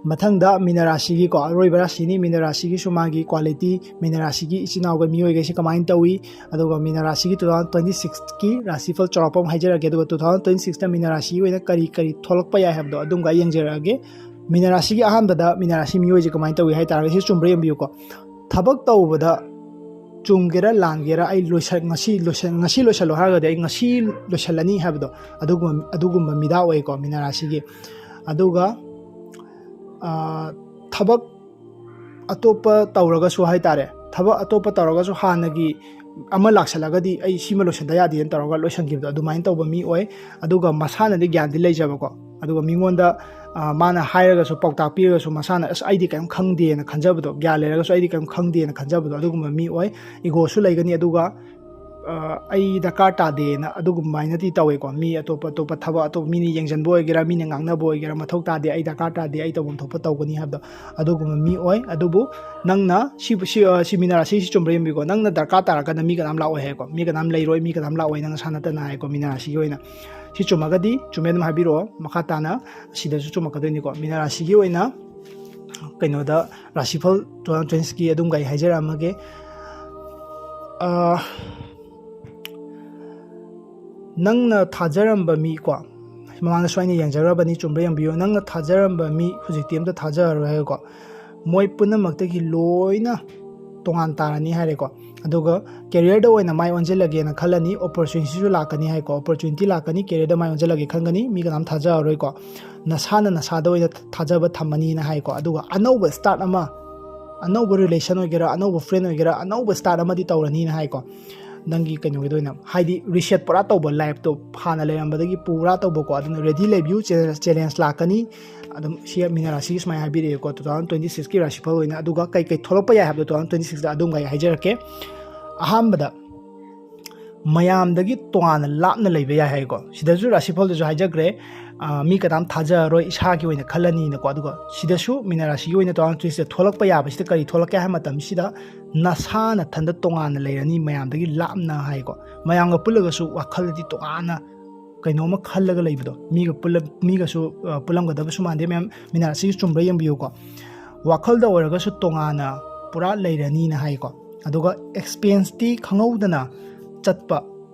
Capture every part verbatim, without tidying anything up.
ꯃꯊꯪꯗ ꯃꯤꯅ ꯔꯥꯁꯤꯒꯤꯀꯣ, ꯑꯔꯣꯏꯕ ꯔꯥꯁꯤꯅꯤ꯫ ꯃꯤꯅ ꯔꯥꯁꯤꯒꯤꯁꯨ ꯃꯥꯒꯤ quality, ꯃꯤꯅ ꯔꯥꯁꯤꯒꯤ ꯏꯆꯤꯟ ꯏꯅꯥꯎꯈꯩ, ꯃꯤꯑꯣꯏꯈꯩꯁꯤ ꯀꯃꯥꯏꯅ ꯇꯧꯏ, ꯑꯗꯨꯒ ꯃꯤꯅ ꯔꯥꯁꯤꯒꯤ two thousand twenty sixꯀꯤ ꯔꯥꯁꯤꯐꯜ ꯆꯥꯎꯔꯥꯛꯄ ꯑꯃ ꯍꯥꯏꯖꯔꯛꯑꯒꯦ, ꯑꯗꯨꯒ two thousand twenty sixꯇ ꯃꯤꯅ ꯔꯥꯁꯤꯒꯤ ꯑꯣꯏꯅ ꯀꯔꯤ ꯀꯔꯤ ꯊꯣꯛꯂꯛꯄ ꯌꯥꯏ ꯍꯥꯏꯕꯗꯣ ꯑꯗꯨꯝꯒ ꯌꯦꯡꯖꯔꯛꯑꯒꯦ꯫ ꯃꯤꯅ ꯔꯥꯁꯤꯒꯤ ꯑꯍꯥꯟꯕꯗ ꯃꯤꯅ ꯔꯥꯁꯤ ꯃꯤꯑꯣꯏꯁꯦ ꯀꯃꯥꯏꯅ ꯇꯧꯏ ꯍꯥꯏ ꯇꯥꯔꯒꯗꯤ, ꯁꯤ ꯆꯨꯝꯕ꯭ꯔꯥ ꯌꯦꯡꯕꯤꯌꯨꯀꯣ꯫ ꯊꯕꯛ ꯇꯧꯕꯗ ꯆꯨꯝꯒꯦꯔꯥ ꯂꯥꯟꯒꯦꯔꯥ, ꯑꯩ ꯂꯣꯏꯁꯟ-, ꯉꯁꯤ ꯂꯣꯏꯁꯟ-, ꯉꯁꯤ ꯂꯣꯏꯁꯜꯂꯣ ꯍꯥꯏꯔꯒꯗꯤ ꯑꯩ ꯉꯁꯤ ꯂꯣꯏꯁꯜꯂꯅꯤ ꯍꯥꯏꯕꯗꯣ, ꯑꯗꯨꯒꯨꯝꯕ, ꯑꯗꯨꯒꯨꯝꯕ ꯃꯤꯗꯥ ꯑꯣꯏꯀꯣ ꯃꯤꯅ ꯔꯥꯁꯤꯒꯤ꯫ ꯑꯗꯨꯒ, ꯑ, ꯊꯕꯛ ꯑꯇꯣꯞꯄ ꯇꯧꯔꯒꯁꯨ ꯍꯥꯏ ꯇꯥꯔꯦ, ꯊꯕꯛ ꯑꯇꯣꯞꯄ ꯇꯧꯔꯒꯁꯨ ꯍꯥꯟꯅꯒꯤ ꯑꯃ ꯂꯥꯛꯁꯜꯂꯒꯗꯤ ꯑꯩ ꯁꯤꯃ ꯂꯣꯏꯁꯟꯗ ꯌꯥꯗꯦꯅ ꯇꯧꯔꯒ ꯂꯣꯏꯁꯟꯈꯤꯕꯗꯣ, ꯑꯗꯨꯃꯥꯏꯅ ꯇꯧꯕ ꯃꯤ ꯑꯣꯏ꯫ ꯑꯗꯨꯒ ꯃꯁꯥꯅꯗꯤ ꯒ꯭ꯌꯥꯟꯗꯤ ꯂꯩꯖꯕꯀꯣ, ꯑꯗꯨꯒ ꯃꯤꯉꯣꯟꯗ, ꯑ, ꯃꯥꯅ ꯍꯥꯏꯔꯒꯁꯨ, ꯄꯥꯎꯇꯥꯛ ꯄꯤꯔꯒꯁꯨ, ꯃꯁꯥꯅ "ꯑꯁ, ꯑꯩꯗꯤ ꯀꯔꯤꯝ ꯈꯪꯗꯦꯅ" ꯈꯟꯖꯕꯗꯣ, ꯒ꯭ꯌꯥꯟ ꯂꯩꯔꯒꯁꯨ "ꯑꯩꯗꯤ ꯀꯔꯤꯝ ꯈꯪꯗꯦꯅ" ꯈꯟꯖꯕꯗꯣ, ꯑꯗꯨꯒꯨꯝꯕ ꯃꯤ ꯑꯣꯏ꯫ Egoꯁꯨ ꯂꯩꯒꯅꯤ꯫ ꯑꯗꯨꯒ, ꯑ, "ꯑꯩ ꯗꯔꯀꯥꯔ ꯇꯥꯗꯦꯅ" ꯑꯗꯨꯒꯨꯝꯃꯥꯏꯅꯗꯤ ꯇꯧꯋꯦꯀꯣ꯫ ꯃꯤ ꯑꯇꯣꯞꯄ, ꯑꯇꯣꯞꯄ ꯊꯕꯛ, ꯑꯇꯣꯞꯄ ꯃꯤꯅ ꯌꯦꯡꯁꯤꯟꯕ ꯑꯣꯏꯒꯦꯔꯥ, ꯃꯤꯅ ꯉꯥꯡꯅꯕ ꯑꯣꯏꯒꯦꯔꯥ, "ꯃꯊꯧ ꯇꯥꯗꯦ, ꯑꯩ ꯗꯔꯀꯥꯔ ꯇꯥꯗꯦ, ꯑꯩ ꯇꯧꯐꯝ ꯊꯣꯛꯄ ꯇꯧꯒꯅꯤ" ꯍꯥꯏꯕꯗꯣ, ꯑꯗꯨꯒꯨꯝꯕ ꯃꯤ ꯑꯣꯏ꯫ ꯑꯗꯨꯕꯨ ꯅꯪꯅ ꯁꯤ, ꯁꯤ, ꯑ, ꯁꯤ ꯃꯤꯅ ꯔꯥꯁꯤꯁꯤ ꯆꯨꯝꯕ꯭ꯔꯥ ꯌꯦꯡꯕꯤꯀꯣ꯫ ꯅꯪꯅ ꯗꯔꯀꯥꯔ ꯇꯥꯔꯀꯥꯟꯗ ꯃꯤ ꯀꯅꯥꯝ ꯂꯥꯛꯑꯣꯏ ꯍꯥꯏꯀꯣ꯫ ꯃꯤ ꯀꯅꯥꯝ ꯂꯩꯔꯣꯏ, ꯃꯤ ꯀꯅꯥꯝ ꯂꯥꯛꯑꯣꯏ ꯅꯪ ꯅꯁꯥ ꯅꯠꯇꯅ ꯍꯥꯏꯀꯣ, ꯃꯤꯅ ꯔꯥꯁꯤꯒꯤ ꯑꯣꯏꯅ꯫ ꯁꯤ ꯆꯨꯝꯃꯒꯗꯤ ꯆꯨꯝꯃꯦ ꯑꯗꯨꯝ ꯍꯥꯏꯕꯤꯔꯛꯑꯣ꯫ ꯃꯈꯥ ꯇꯥꯅ ꯁꯤꯗꯁꯨ ꯆꯨꯝꯃꯛꯀꯗꯣꯏꯅꯤꯀꯣ꯫ ꯃꯤꯅ ꯔꯥꯁꯤꯒꯤ ꯑꯣꯏꯅ ꯀꯩꯅꯣꯗ ꯔꯥꯁꯤꯐꯜ two thousand twentyꯒꯤ ꯑꯗꯨꯝꯒ ꯑꯩ ꯍꯥꯏꯖꯔꯛꯑꯝꯃꯒꯦ꯫ ꯑ, ꯅꯪꯅ ꯊꯥꯖꯔꯝꯕ ꯃꯤ ꯀꯣ, ꯃꯃꯥꯡꯗꯁꯨ ꯑꯩꯅ ꯌꯦꯡꯖꯈ꯭ꯔꯕꯅꯤ, ꯆꯨꯝꯕ꯭ꯔꯥ ꯌꯦꯡꯕꯤꯌꯨ꯫ ꯅꯪꯅ ꯊꯥꯖꯔꯝꯕ ꯃꯤ ꯍꯧꯖꯤꯛꯇꯤ ꯑꯝꯇ ꯊꯥꯖꯔꯔꯣꯏ ꯍꯥꯏꯀꯣ꯫ ꯃꯣꯏ ꯄꯨꯝꯅꯃꯛꯇꯒꯤ ꯂꯣꯏꯅ ꯇꯣꯉꯥꯟ ꯇꯥꯔꯅꯤ ꯍꯥꯏꯔꯦꯀꯣ꯫ ꯑꯗꯨꯒ careerꯗ ꯑꯣꯏꯅ ꯃꯥꯏ ꯑꯣꯟꯁꯤꯜꯂꯒꯦꯅ ꯈꯜꯂꯅꯤ, opportunityꯁꯨ ꯂꯥꯛꯀꯅꯤ ꯍꯥꯏꯀꯣ꯫ Opportunity ꯂꯥꯛꯀꯅꯤ, careerꯗ ꯃꯥꯏ ꯑꯣꯟꯁꯤꯜꯂꯒꯦ ꯈꯟꯒꯅꯤ, ꯃꯤ ꯀꯅꯥꯝ ꯊꯥꯖꯔꯔꯣꯏꯀꯣ꯫ ꯅꯁꯥꯅ ꯅꯁꯥꯗ ꯑꯣꯏꯅ ꯊꯥꯖꯕ ꯊꯝꯃꯅꯤꯅ ꯍꯥꯏꯀꯣ꯫ ꯑꯗꯨꯒ ꯑꯅꯧꯕ start ꯑꯃ, ꯑꯅꯧꯕ relation ꯑꯣꯏꯒꯦꯔꯥ, ꯑꯅꯧꯕ friend ꯑꯣꯏꯒꯦꯔꯥ, ꯑꯅꯧꯕ start ꯑꯃꯗꯤ ꯇꯧꯔꯅꯤꯅ ꯍꯥꯏꯀꯣ꯫ ꯅꯪꯒꯤ ꯀꯩꯅꯣꯒꯤꯗ ꯑꯣꯏꯅ, ꯍꯥꯏꯗꯤ reset ꯄꯨꯔꯥ ꯇꯧꯕ, lifeꯇꯣ ꯍꯥꯟꯅ ꯂꯩꯔꯝꯕꯗꯒꯤ ꯄꯨꯔꯥ ꯇꯧꯕꯀꯣ꯫ ꯑꯗꯨꯅ ready ꯂꯩꯕꯤꯌꯨ, challenge, challenge ꯂꯥꯛꯀꯅꯤ꯫ ꯑꯗꯨꯝ ꯁꯤ ꯃꯤꯅ ꯔꯥꯁꯤꯒꯤ ꯁꯨꯃꯥꯏꯅ ꯍꯥꯏꯕꯤꯔꯛꯑꯦꯀꯣ, two thousand twenty sixꯀꯤ ꯔꯥꯁꯤꯐꯜ ꯑꯣꯏꯅ꯫ ꯑꯗꯨꯒ ꯀꯩ ꯀꯩ ꯊꯣꯛꯂꯛꯄ ꯌꯥꯏ ꯍꯥꯏꯕꯗꯣ two thousand twenty sixꯇ ꯑꯗꯨꯝꯒ ꯑꯩ ꯍꯥꯏꯖꯔꯛꯀꯦ꯫ ꯑꯍꯥꯟꯕꯗ, ꯃꯌꯥꯝꯗꯒꯤ ꯇꯣꯉꯥꯟꯅ ꯂꯥꯞꯅ ꯂꯩꯕ ꯌꯥꯏ ꯍꯥꯏꯀꯣ꯫ ꯁꯤꯗꯁꯨ ꯔꯥꯁꯤꯐꯜꯗꯁꯨ ꯍꯥꯏꯖꯈ꯭ꯔꯦ, ꯑ, ꯃꯤ ꯀꯅꯥꯝ ꯊꯥꯖꯔꯔꯣꯏ, ꯏꯁꯥꯒꯤ ꯑꯣꯏꯅ ꯈꯜꯂꯅꯤꯅꯀꯣ꯫ ꯑꯗꯨꯒ ꯁꯤꯗꯁꯨ ꯃꯤꯅ ꯔꯥꯁꯤꯒꯤ ꯑꯣꯏꯅ two thousand twenty sixꯇ ꯊꯣꯛꯂꯛꯄ ꯌꯥꯕꯁꯤꯗ ꯀꯔꯤ ꯊꯣꯛꯂꯛꯀꯦ ꯍꯥꯏꯕ ꯃꯇꯝꯁꯤꯗ, ꯅꯁꯥ ꯅꯊꯟꯗ ꯇꯣꯉꯥꯟꯅ ꯂꯩꯔꯅꯤ, ꯃꯌꯥꯝꯗꯒꯤ ꯂꯥꯞꯅ ꯍꯥꯏꯀꯣ꯫ ꯃꯌꯥꯝꯒ ꯄꯨꯜꯂꯒꯁꯨ ꯋꯥꯈꯜꯗꯤ ꯇꯣꯉꯥꯟꯅ ꯀꯩꯅꯣꯝꯃ ꯈꯜꯂꯒ ꯂꯩꯕꯗꯣ, ꯃꯤꯒ ꯄꯨꯜꯂ- ꯃꯤꯒꯁꯨ ꯑ, ꯄꯨꯜꯂꯝꯒꯗꯕꯁꯨ ꯃꯥꯟꯗꯦ꯫ ꯃꯌꯥꯝ ꯃꯤꯅ ꯑꯁꯤꯒꯤ ꯆꯨꯝꯕ꯭ꯔꯥ ꯌꯦꯡꯕꯤꯌꯨꯀꯣ꯫ ꯋꯥꯈꯜꯗ ꯑꯣꯏꯔꯒꯁꯨ ꯇꯣꯉꯥꯟꯅ ꯄꯨꯔꯥ ꯂꯩꯔꯅꯤꯅ ꯍꯥꯏꯀꯣ꯫ ꯑꯗꯨꯒ ꯑꯦꯛꯁꯄꯦꯟꯁꯇꯤ ꯈꯪꯍꯧꯗꯅ ꯆꯠꯄ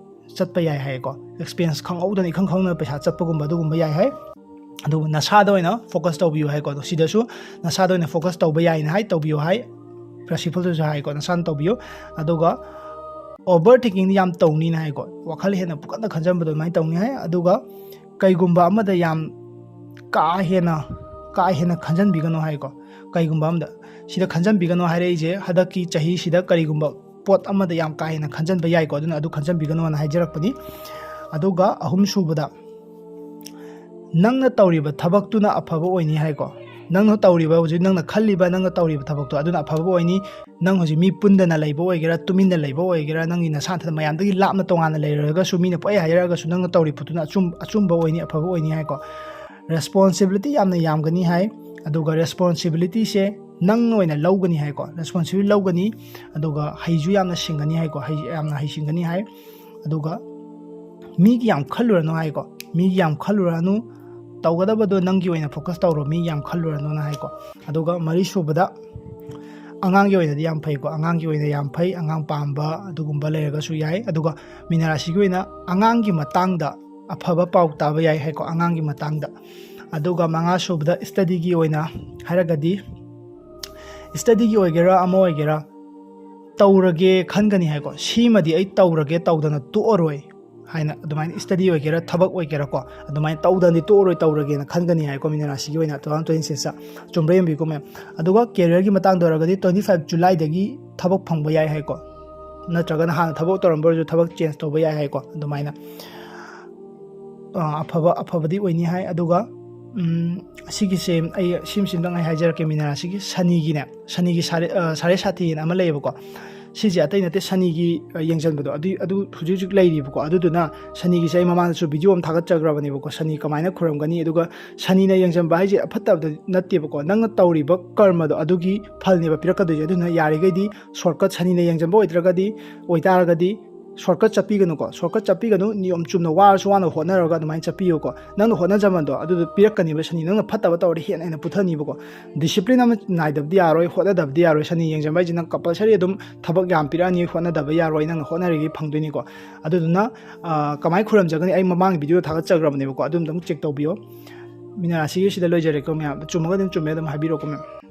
ꯆꯠꯄ ꯌꯥꯏ ꯍꯥꯏꯀꯣ꯫ ꯑꯦꯛꯁꯄꯦꯟꯁ ꯈꯪꯍꯧꯗꯅ, ꯏꯈꯪ ꯈꯪꯍꯧꯗꯅ ꯄꯩꯁꯥ ꯆꯠꯄꯒꯨꯝꯕ ꯑꯗꯨꯒꯨꯝꯕ ꯌꯥꯏ ꯍꯥꯏ꯫ ꯑꯗꯨꯕꯨ ꯅꯁꯥꯗ ꯑꯣꯏꯅ ꯐꯣꯀꯁ ꯇꯧꯕꯤꯌꯨ ꯍꯥꯏꯀꯣ꯫ ꯑꯗꯣ ꯁꯤꯗꯁꯨ ꯅꯁꯥꯗ ꯑꯣꯏꯅ ꯐꯣꯀꯁ ꯇꯧꯕ ꯌꯥꯏꯅ ꯍꯥꯏ, ꯇꯧꯕꯤꯌꯨ ꯍꯥꯏ꯫ ꯔꯥꯁꯤꯐꯜꯗꯁꯨ ꯍꯥꯏꯀꯣ, ꯅꯁꯥꯅ ꯇꯧꯕꯤꯌꯨ꯫ ꯑꯗꯨꯒ ꯑꯣꯚꯔ ꯊꯤꯡꯀꯤꯡꯗꯤ ꯌꯥꯝ ꯇꯧꯅꯤꯅ ꯍꯥꯏꯀꯣ꯫ ꯋꯥꯈꯜ ꯍꯦꯟꯅ ꯄꯨꯀꯟꯅ ꯈꯟꯖꯟꯕꯗꯣ ꯑꯗꯨꯃꯥꯏꯅ ꯇꯧꯅꯤ ꯍꯥꯏ꯫ ꯑꯗꯨꯒ ꯀꯩꯒꯨꯝꯕ ꯑꯃꯗ ꯌꯥꯝ ꯀꯥ ꯍꯦꯟꯅ ꯀꯥ ꯍꯦꯟꯅ ꯈꯟꯖꯟꯕꯤꯒꯅꯨ ꯍꯥꯏꯀꯣ꯫ ꯀꯩꯒꯨꯝꯕ ꯑꯃꯗ ꯁꯤꯗ ꯈꯟꯖꯟꯕꯤꯒꯅꯨ ꯍꯥꯏꯔꯛꯏꯁꯦ, ꯍꯟꯗꯛꯀꯤ ꯆꯍꯤꯁꯤꯗ ꯀꯔꯤꯒꯨꯝꯕ ꯄꯣꯠ ꯑꯃꯗ ꯌꯥꯝ ꯀꯥ ꯍꯦꯟꯅ ꯈꯟꯖꯟꯕ ꯌꯥꯏꯀꯣ꯫ ꯑꯗꯨꯅ ꯑꯗꯨ ꯈꯟꯖꯟꯕꯤꯒꯅꯣꯅ ꯍꯥꯏꯖꯔꯛꯄꯅꯤ꯫ ꯑꯗꯨꯒ ꯑꯍꯨꯝ ꯁꯨꯕꯗ, ꯅꯪꯅ ꯇꯧꯔꯤꯕ ꯊꯕꯛꯇꯨꯅ ꯑꯐꯕ ꯑꯣꯏꯅꯤ ꯍꯥꯏꯀꯣ꯫ ꯅꯪꯅ ꯇꯧꯔꯤꯕ, ꯍꯧꯖꯤꯛ ꯅꯪꯅ ꯈꯜꯂꯤꯕ, ꯅꯪꯅ ꯇꯧꯔꯤꯕ ꯊꯕꯛꯇꯣ ꯑꯗꯨꯅ ꯑꯐꯕ ꯑꯣꯏꯅꯤ꯫ ꯅꯪ ꯍꯧꯖꯤꯛ ꯃꯤ ꯄꯨꯟꯗꯅ ꯂꯩꯕ ꯑꯣꯏꯒꯦꯔꯥ, ꯇꯨꯃꯤꯟꯅ ꯂꯩꯕ ꯑꯣꯏꯒꯦꯔꯥ, ꯅꯪꯒꯤ ꯅꯁꯥ ꯅꯊꯟꯇ ꯃꯌꯥꯝꯗꯒꯤ ꯂꯥꯞꯅ ꯇꯣꯉꯥꯟꯅ ꯂꯩꯔꯒꯁꯨ, ꯃꯤꯅ ꯄꯣꯠ ꯍꯥꯏꯔꯛꯑꯒꯁꯨ, ꯅꯪꯅ ꯇꯧꯔꯤ ꯄꯣꯠꯇꯨꯅ ꯑꯆꯨꯝ- ꯑꯆꯨꯝꯕ ꯑꯣꯏꯅꯤ, ꯑꯐꯕ ꯑꯣꯏꯅꯤ ꯍꯥꯏꯀꯣ꯫ ꯔꯦꯁꯄꯣꯟꯁꯤꯕꯤꯂꯤꯇꯤ ꯌꯥꯝꯅ ꯌꯥꯝꯒꯅꯤ ꯍꯥꯏ꯫ ꯑꯗꯨꯒ ꯔꯦꯁꯄꯣꯟꯁꯤꯕꯤꯂꯤꯇꯤꯁꯦ ꯅꯪ ꯑꯣꯏꯅ ꯂꯧꯒꯅꯤ ꯍꯥꯏꯀꯣ꯫ ꯔꯦꯁꯄꯣꯟꯁꯤꯕꯤꯂꯤꯇꯤ ꯂꯧꯒꯅꯤ, ꯑꯗꯨꯒ ꯍꯩꯁꯨ ꯌꯥꯝꯅ ꯁꯤꯡꯒꯅꯤ ꯍꯥꯏꯀꯣ꯫ ꯍꯩ- ꯌꯥꯝꯅ ꯍꯩꯁꯤꯡꯒꯅꯤ ꯍꯥꯏ꯫ ꯑꯗꯨꯒ ꯃꯤꯒꯤ ꯌꯥꯝ ꯈꯜꯂꯨꯔꯅꯨ ꯍꯥꯏꯀꯣ꯫ ꯃꯤꯒꯤ ꯌꯥꯝ ꯈꯜꯂꯨꯔꯅꯨ, ꯇꯧꯒꯗꯕꯗꯣ ꯅꯪꯒꯤ ꯑꯣꯏꯅ ꯐꯣꯀꯁ ꯇꯧꯔꯣ, ꯃꯤꯒꯤ ꯌꯥꯝ ꯈꯜꯂꯨꯔꯅꯨꯅ ꯍꯥꯏꯀꯣ꯫ ꯑꯗꯨꯒ ꯃꯔꯤ ꯁꯨꯕꯗ, ꯑꯉꯥꯡꯒꯤ ꯑꯣꯏꯅꯗꯤ ꯌꯥꯝ ꯐꯩꯀꯣ꯫ ꯑꯉꯥꯡꯒꯤ ꯑꯣꯏꯅ ꯌꯥꯝ ꯐꯩ, ꯑꯉꯥꯡ ꯄꯥꯝꯕ ꯑꯗꯨꯒꯨꯝꯕ ꯂꯩꯔꯒꯁꯨ ꯌꯥꯏ꯫ ꯑꯗꯨꯒ ꯃꯤꯅ ꯔꯥꯁꯤꯒꯤ ꯑꯣꯏꯅ ꯑꯉꯥꯡꯒꯤ ꯃꯇꯥꯡꯗ ꯑꯐꯕ ꯄꯥꯎ ꯇꯥꯕ ꯌꯥꯏ ꯍꯥꯏꯀꯣ, ꯑꯉꯥꯡꯒꯤ ꯃꯇꯥꯡꯗ꯫ ꯑꯗꯨꯒ ꯃꯉꯥ ꯁꯨꯕꯗ, ꯁ꯭ꯇꯗꯤꯒꯤ ꯑꯣꯏꯅ ꯍꯥꯏꯔꯒꯗꯤ, ꯁ꯭ꯇꯗꯤꯒꯤ ꯑꯣꯏꯒꯦꯔꯥ, ꯑꯃ ꯑꯣꯏꯒꯦꯔꯥ, ꯇꯧꯔꯒꯦ ꯈꯟꯒꯅꯤ ꯍꯥꯏꯀꯣ꯫ ꯁꯤꯃꯗꯤ ꯑꯩ ꯇꯧꯔꯒꯦ, ꯇꯧꯗꯅ ꯇꯣꯛꯑꯔꯣꯏ ꯍꯥꯏꯅ, ꯑꯗꯨꯃꯥꯏꯅ ꯁ꯭ꯇꯗꯤ ꯑꯣꯏꯒꯦꯔꯥ, ꯊꯕꯛ ꯑꯣꯏꯒꯦꯔꯥꯀꯣ, ꯑꯗꯨꯃꯥꯏꯅ ꯇꯧꯗꯅꯗꯤ ꯇꯣꯛꯑꯔꯣꯏ, ꯇꯧꯔꯒꯦꯅ ꯈꯟꯒꯅꯤ ꯍꯥꯏꯀꯣ, ꯃꯤꯅ ꯔꯥꯁꯤꯒꯤ ꯑꯣꯏꯅ two thousand twenty six꯫ ꯆꯨꯝꯕ꯭ꯔꯥ ꯌꯦꯡꯕꯤꯌꯨꯀꯣ ꯃꯌꯥꯝ꯫ ꯑꯗꯨꯒ ꯀꯦꯔꯤꯌꯔꯒꯤ ꯃꯇꯥꯡꯗ ꯑꯣꯏꯔꯒꯗꯤ, twenty five ꯖꯨꯂꯥꯏꯗꯒꯤ ꯊꯕꯛ ꯐꯪꯕ ꯌꯥꯏ ꯍꯥꯏꯀꯣ, ꯅꯠꯇ꯭ꯔꯒꯅ ꯍꯥꯟꯅ ꯊꯕꯛ ꯇꯧꯔꯝꯕ ꯑꯣꯏꯔꯁꯨ ꯊꯕꯛ ꯆꯦꯟꯖ ꯇꯧꯕ ꯌꯥꯏ ꯍꯥꯏꯀꯣ꯫ ꯑꯗꯨꯃꯥꯏꯅ ꯑ, ꯑꯐꯕ ꯑꯐꯕꯗꯤ ꯑꯣꯏꯅꯤ ꯍꯥꯏ꯫ ꯑꯗꯨꯒ ꯎꯝ, ꯁꯤꯒꯤꯁꯦ ꯑꯩ ꯁꯤꯃꯁꯤꯝꯗꯪ ꯑꯩ ꯍꯥꯏꯖꯔꯛꯀꯦ, ꯃꯤꯅ ꯔꯥꯁꯤꯒꯤ ꯁꯅꯤꯒꯤꯅꯦ, ꯁꯅꯤꯒꯤ ꯁꯥꯔꯦ- ꯑ, ꯁꯥꯔꯦ ꯁꯥꯊꯤꯅ ꯑꯃ ꯂꯩꯌꯦꯕꯀꯣ꯫ ꯁꯤꯁꯦ ꯑꯇꯩ ꯅꯠꯇꯦ, ꯁꯅꯤꯒꯤ, ꯑ, ꯌꯦꯡꯁꯤꯟꯕꯗꯣ ꯑꯗꯨ ꯑꯗꯨ ꯍꯧꯖꯤꯛ ꯍꯧꯖꯤꯛ ꯂꯩꯔꯤꯕꯀꯣ꯫ ꯑꯗꯨꯗꯨꯅ ꯁꯅꯤꯒꯤꯁꯦ ꯑꯩ ꯃꯃꯥꯡꯗꯁꯨ ꯚꯤꯗꯤꯑꯣ ꯑꯃ ꯊꯥꯒꯠꯆꯈ꯭ꯔꯕꯅꯦꯕꯀꯣ, ꯁꯅꯤ ꯀꯃꯥꯏꯅ ꯈꯨꯔꯝꯒꯅꯤ꯫ ꯑꯗꯨꯒ ꯁꯅꯤꯅ ꯌꯦꯡꯁꯤꯟꯕ ꯍꯥꯏꯁꯦ ꯑꯐꯠꯇꯕꯗ ꯅꯠꯇꯦꯕꯀꯣ, ꯅꯪꯅ ꯇꯧꯔꯤꯕ ꯀꯔꯃꯗꯣ ꯑꯗꯨꯒꯤ ꯐꯜꯅꯦꯕ ꯄꯤꯔꯛꯀꯗꯣꯏꯁꯦ꯫ ꯑꯗꯨꯅ ꯌꯥꯔꯤꯈꯩꯗꯤ ꯁꯣꯔꯠꯀꯠ, ꯁꯅꯤꯅ ꯌꯦꯡꯁꯤꯟꯕ ꯑꯣꯏꯗ꯭ꯔꯒꯗꯤ, ꯑꯣꯏꯇꯥꯔꯒꯗꯤ ꯁꯣꯔꯠꯀꯠ ꯆꯠꯄꯤꯒꯅꯨꯀꯣ꯫ ꯁꯣꯔꯠꯀꯠ ꯆꯠꯄꯤꯒꯅꯨ꯫ ꯅꯤꯌꯣꯝ ꯆꯨꯝꯅ ꯋꯥꯔꯁꯨ ꯋꯥꯅ ꯍꯣꯠꯅꯔꯒ ꯑꯗꯨꯃꯥꯏꯅ ꯆꯠꯄꯤꯌꯨꯀꯣ꯫ ꯅꯪꯅ ꯍꯣꯠꯅꯖꯃꯟꯗꯣ ꯑꯗꯨꯗꯣ ꯄꯤꯔꯛꯀꯅꯤꯕ ꯁꯅꯤ꯫ ꯅꯪꯅ ꯐꯠꯇꯕ ꯇꯧꯔꯗꯤ ꯍꯦꯟꯅ ꯍꯦꯟꯅ ꯄꯨꯊꯅꯤꯕꯀꯣ꯫ ꯗꯤꯁꯤꯄ꯭ꯂꯤꯟ ꯑꯃ ꯅꯥꯏꯗꯕꯗꯤ ꯌꯥꯔꯣꯏ, ꯍꯣꯠꯅꯗꯕꯗꯤ ꯌꯥꯔꯣꯏ꯫ ꯁꯅꯤ ꯌꯦꯡꯁꯤꯟꯕ ꯍꯥꯏꯁꯦ ꯅꯪ ꯀꯝꯄꯜꯁꯔꯤ ꯑꯗꯨꯝ ꯊꯕꯛ ꯌꯥꯝ ꯄꯤꯔꯛꯑꯅꯤ, ꯍꯣꯠꯅꯗꯕ ꯌꯥꯔꯣꯏ, ꯅꯪꯅ ꯍꯣꯠꯅꯔꯤꯈꯩ ꯐꯪꯗꯣꯏꯅꯤꯀꯣ꯫ ꯑꯗꯨꯗꯨꯅ, ꯑ, ꯀꯃꯥꯏꯅ ꯈꯨꯔꯨꯝꯖꯒꯅꯤ? ꯑꯩ ꯃꯃꯥꯡꯒꯤ ꯚꯤꯗꯤꯑꯣꯗ ꯊꯥꯒꯠꯆꯈ꯭ꯔꯕꯅꯦꯕꯀꯣ, ꯑꯗꯨꯝ ꯑꯗꯨꯝ ꯆꯦꯛ ꯇꯧꯕꯤꯌꯣ꯫ ꯃꯤꯅ ꯔꯥꯁꯤꯒꯤ ꯁꯤꯗ ꯂꯣꯏꯖꯔꯦꯀꯣ ꯃꯌꯥꯝ꯫ ꯆꯨꯝꯃꯒ ꯑꯗꯨꯝ ꯆꯨꯝꯃꯦ ꯑꯗꯨꯝ ꯍꯥꯏꯕꯤꯔꯛꯑꯣꯀꯣ ꯃꯌꯥꯝ꯫